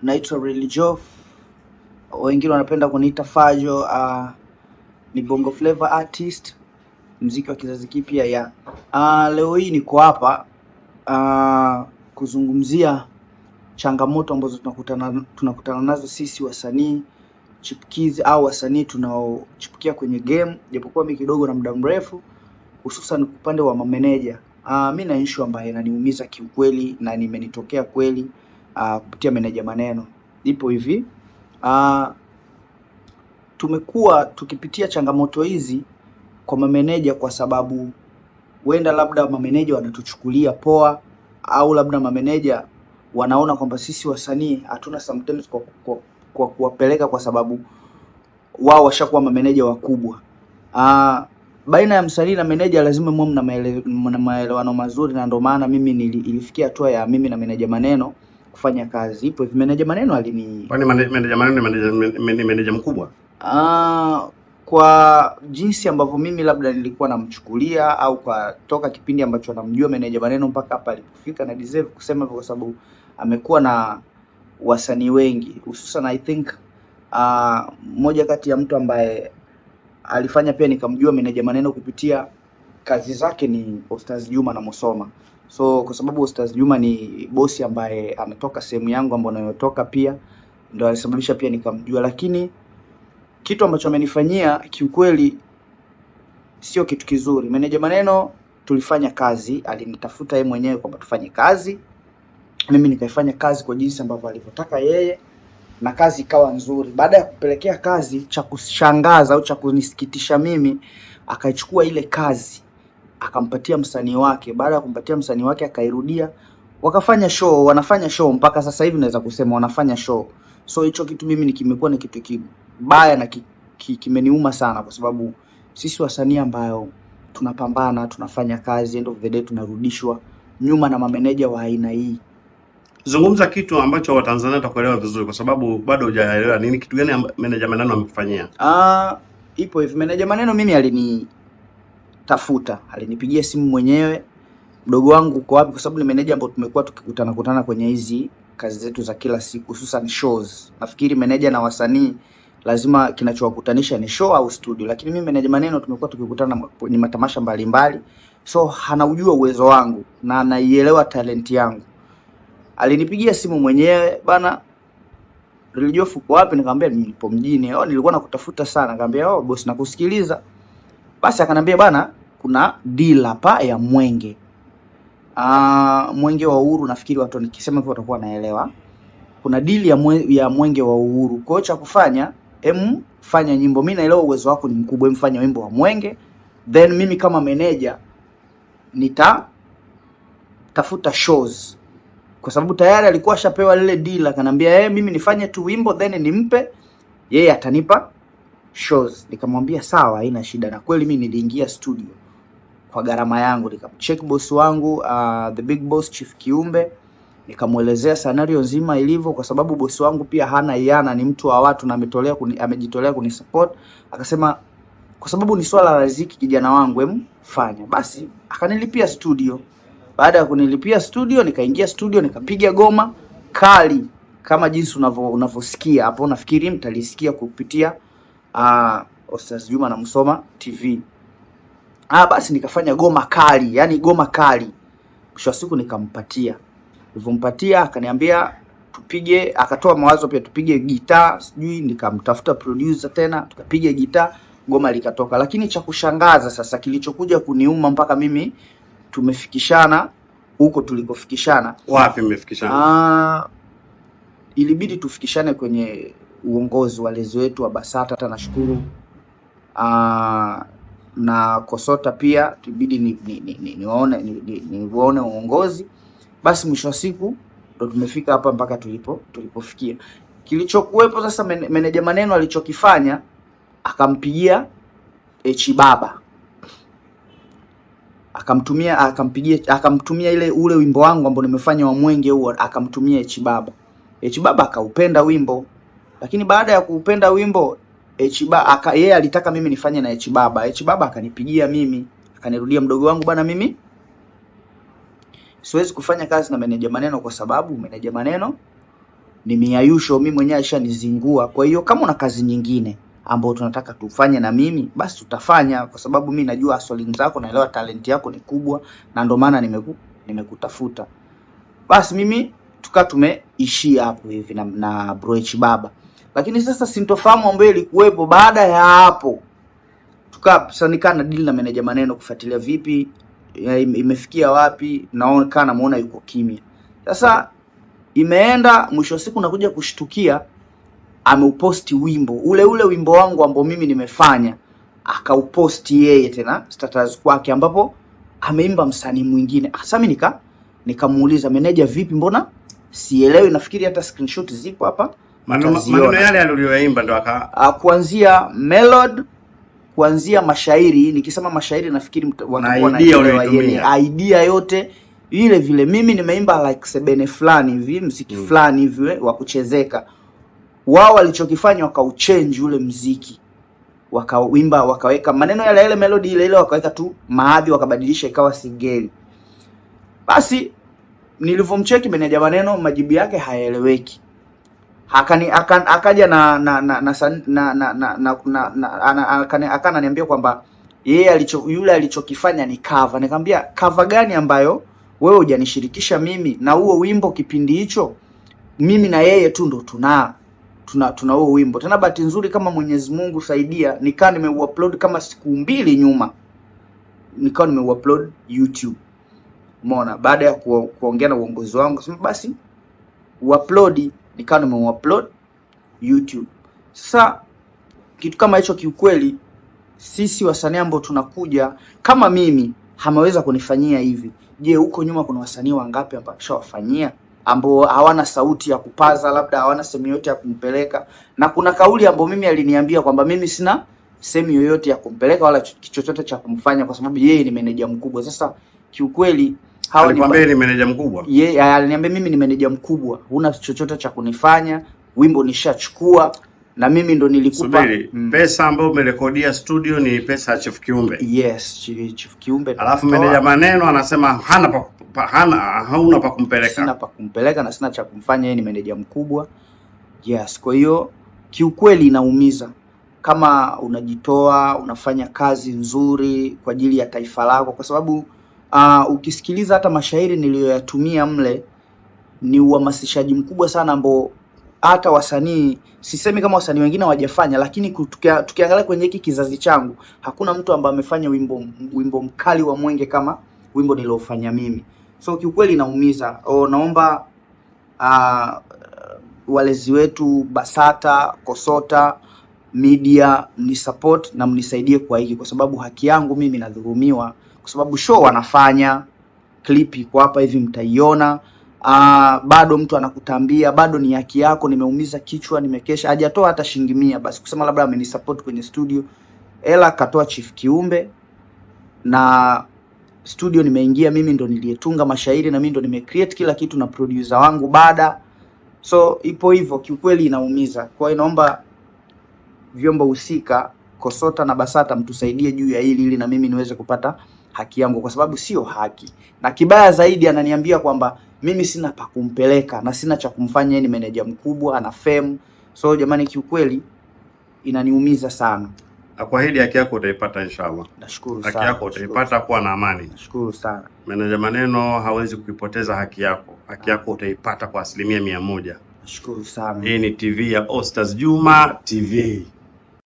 Naitwa Real Joff, wengine wanapenda kuniita Fajo. Ni Bongo Flava artist, mziki wa kizazi kipya ya. Leo hii niko hapa kuzungumzia changamoto ambazo tunakutana nazo sisi wasanii chipukizi au wasanii tunaochipukia kwenye game, japokuwa mimi kidogo na muda mrefu, hususan upande wa mameneja. Mi na issue ambayo inaniumiza kiukweli na nimenitokea kweli kupitia meneja Maneno. Ipo hivi, tumekuwa tukipitia changamoto hizi kwa mameneja kwa sababu huenda labda mameneja wanatuchukulia poa au labda mameneja wanaona kwamba sisi wasanii hatuna sometimes kwa kuwapeleka kwa sababu wao washakuwa mameneja wakubwa. Baina ya msanii na meneja lazima muwe mna maelewano mazuri, na ndio maana mimi ilifikia hatua ya mimi na meneja Maneno kufanya kazi. Ipo hivi, meneja Maneno alini Kwani meneja Maneno ni meneja mkubwa? Kwa jinsi ambavyo mimi labda nilikuwa namchukulia au kwa toka kipindi ambacho namjua meneja Maneno mpaka hapa alipofika, na deserve kusema hivyo kwa sababu amekuwa na wasanii wengi, hususan I think mmoja kati ya mtu ambaye alifanya pia nikamjua meneja Maneno kupitia kazi zake ni Ostaz Juma na Musoma. So kwa sababu Ostaz Juma ni bosi ambaye anatoka sehemu yangu ambayo nayotoka pia, ndo alisababisha pia nikamjua, lakini kitu ambacho amenifanyia kiukweli sio kitu kizuri. Meneja Maneno tulifanya kazi, alinitafuta yeye mwenyewe kwamba tufanye kazi, mimi nikaifanya kazi kwa jinsi ambavyo alivyotaka yeye na kazi ikawa nzuri. Baada ya kupelekea kazi, cha kushangaza au cha kunisikitisha mimi, akaichukua ile kazi akampatia msanii wake. Baada ya kumpatia msanii wake akairudia, wakafanya show, wanafanya show mpaka sasa hivi naweza kusema wanafanya show. So hicho kitu mimi kimekuwa ni kitu kibaya na kimeniuma sana, kwa sababu sisi wasanii ambayo tunapambana, tunafanya kazi, end of the day tunarudishwa nyuma na mameneja wa aina hii. Zungumza kitu ambacho Watanzania watakuelewa vizuri, kwa sababu bado hujaelewa nini kitu gani meneja Maneno amekufanyia. Ipo hivi, meneja Maneno mimi alinitafuta, alinipigia simu mwenyewe, mdogo wangu uko wapi? Kwa sababu ni meneja ambao tumekuwa tukikutana kutana kwenye hizi kazi zetu za kila siku, hususan shows. Nafikiri meneja na wasanii lazima kinachowakutanisha ni show au studio, lakini mimi meneja Maneno tumekuwa tukikutana kwenye matamasha mbalimbali, so anaujua uwezo wangu na anaielewa talent yangu. Alinipigia simu mwenyewe, bana Real Joff uko wapi? Nikamwambia nipo mjini. Oh, nilikuwa nakutafuta sana. Nikamwambia oh boss, nakusikiliza. Basi akanambia bana, kuna deal hapa ya Mwenge. Mwenge wa Uhuru, nafikiri watu nikisema hivyo watakuwa wanaelewa. Kuna deal ya Mwenge wa Uhuru. Kwa hiyo cha kufanya, fanya nyimbo. Mimi naelewa uwezo wako ni mkubwa, fanya wimbo wa Mwenge. Then mimi kama meneja nitatafuta shows. Kwa sababu tayari alikuwa ashapewa lile deal, akanambia mimi nifanye tu wimbo then nimpe yeye, atanipa shows. Nikamwambia sawa, haina shida. Na kweli mimi niliingia studio kwa gharama yangu, nikamcheck boss wangu, the big boss Chief Kiumbe, nikamuelezea scenario nzima ilivyo, kwa sababu boss wangu pia hana hiana, ni mtu wa watu na amejitolea kunisupport. Akasema kwa sababu ni swala la riziki, kijana wangu, fanya. Basi akanilipia studio. Baada ya kunilipia studio, nikaingia studio nikapiga goma kali kama jinsi unavyosikia hapo. Nafikiri mtalisikia kupitia Ostaz Juma na Musoma TV. Basi nikafanya goma kali, yani goma kali. Mwisho wa siku nikampatia. Nilivyompatia akaniambia tupige, akatoa mawazo pia tupige gitaa, sijui nikamtafuta producer tena tukapiga gitaa, goma likatoka. Lakini cha kushangaza sasa, kilichokuja kuniuma mpaka mimi tumefikishana huko tulikofikishana. Wapi mmefikishana? Ilibidi tufikishane kwenye uongozi, walezi wetu wa BASATA, hata nashukuru. Na KOSOTA pia tulibidi niwaone uongozi. Basi mwisho wa siku ndo tumefika hapa mpaka tulipofikia. Kilichokuwepo sasa, meneja Maneno alichokifanya, akampigia H Baba, akamtumia, akampigia, akamtumia ile ule wimbo wangu ambao nimefanya wa Mwenge huo, akamtumia H Baba. H Baba akaupenda wimbo, lakini baada ya kuupenda wimbo H Baba yeye alitaka mimi nifanye na H Baba. H Baba akanipigia mimi, akanirudia, mdogo wangu bana, mimi siwezi kufanya kazi na meneja Maneno kwa sababu meneja Maneno Ni miayusho, mimi mwenyewe alishanizingua. Kwa hiyo kama una kazi nyingine ambayo tunataka tufanye na mimi, basi tutafanya, kwa sababu mi najua hustling zako, naelewa talent yako ni kubwa, na ndio maana nimekutafuta. Basi mimi tukaa tumeishia hapo hivi na Bro H Baba. Lakini sasa sintofahamu ambayo ilikuwepo baada ya hapo, tukaa sasa, nikaa na deal na meneja Maneno kufuatilia vipi imefikia wapi, naona namuona yuko kimya. Sasa imeenda mwisho wa siku nakuja kushtukia ameuposti wimbo ule ule wimbo wangu ambao mimi nimefanya, akauposti yeye tena status kwake, ambapo ameimba msanii mwingine. Sasa mimi nikamuuliza meneja, vipi, mbona sielewi? Nafikiri hata screenshot zipo hapa, Maneno yale aliyoyaimba ndo aka kuanzia melody, kuanzia mashairi. Nikisema mashairi nafikiri watakuwa wanaelewa, idea yote ile vile. Mimi nimeimba like sebene fulani hivi, mziki fulani hivi wa kuchezeka. Wao walichokifanya wakauchange ule mziki, wakauimba, wakaweka maneno yale yale, melody ile ile, wakaweka tu maadhi, wakabadilisha ikawa singeli. Basi nilivyomcheki meneja Maneno, majibu yake hayaeleweki. Akani akaja na na na na na na na na akananiambia kwamba yeye alicho yule alichokifanya ni cover. Nikamwambia cover gani ambayo wewe hujanishirikisha mimi na huo wimbo kipindi hicho? Mimi na yeye tu ndo tuna huo wimbo. Tena bahati nzuri kama Mwenyezi Mungu saidia, nikaa nimeuupload kama siku mbili nyuma, nikawa nimeuupload YouTube. Umeona, baada ya kuongea na uongozi wangu sema basi uupload, nikawa nimeuupload YouTube. Sasa kitu kama hicho kiukweli, sisi wasanii ambao tunakuja kama mimi hamaweza kunifanyia hivi. Je, huko nyuma kuna wasanii wangapi ambao shawafanyia ambao hawana sauti ya kupaza, labda hawana sehemu yoyote ya kumpeleka? Na kuna kauli ambayo mimi aliniambia kwamba mimi sina sehemu yoyote ya kumpeleka wala chochote cha kumfanya kwa sababu yeye ni meneja mkubwa. Sasa kiukweli hawa ni meneja mkubwa. Yeye aliniambia mimi ni meneja mkubwa, huna chochote cha kunifanya, wimbo nishachukua na mimi ndo nilikupa. Subiri, pesa ambayo umerekodia studio ni pesa ya Chief Kiumbe. Yes, Chief Kiumbe. Alafu meneja Maneno anasema hana pa, hana hauna pa kumpeleka. Sina pa kumpeleka na sina cha kumfanya, yeye ni meneja mkubwa. Yes, kwa hiyo kiukweli inaumiza kama unajitoa unafanya kazi nzuri kwa ajili ya taifa lako, kwa sababu ukisikiliza hata mashairi niliyoyatumia mle ni uhamasishaji mkubwa sana ambao hata wasanii, sisemi kama wasanii wengine hawajafanya, lakini tukiangalia kwenye hiki kizazi changu hakuna mtu ambaye amefanya wimbo mkali wa mwenge kama wimbo niliofanya mimi. So kiukweli inaumiza. Naomba walezi wetu BASATA, KOSOTA, media mni support na mnisaidie kwa hiki, kwa sababu haki yangu mimi nadhulumiwa, kwa sababu show wanafanya clip iko hapa hivi mtaiona. Bado mtu anakutambia bado ni haki yako, nimeumiza kichwa, nimekesha, hajatoa hata shilingi 100, basi kusema labda amenisupport kwenye studio, ela katoa Chief Kiumbe na studio nimeingia mimi ndo niliyetunga mashairi na mimi ndo nimecreate kila kitu na producer wangu Bada. So ipo hivyo, kiukweli inaumiza. Kwa hiyo naomba vyombo husika KOSOTA na BASATA mtusaidie juu ya hili ili na mimi niweze kupata haki yangu, kwa sababu sio haki. Na kibaya zaidi ananiambia kwamba mimi sina pa kumpeleka na sina cha kumfanya, yeye ni meneja mkubwa, ana fame. So jamani, kiukweli inaniumiza sana. Nakuahidi haki yako utaipata inshallah. Nashukuru sana. Haki yako utaipata, kuwa na amani. Nashukuru sana. Meneja Maneno hawezi kuipoteza haki yako. Haki yako utaipata kwa 100%. Nashukuru sana. Hii ni TV ya Ostaz Juma TV.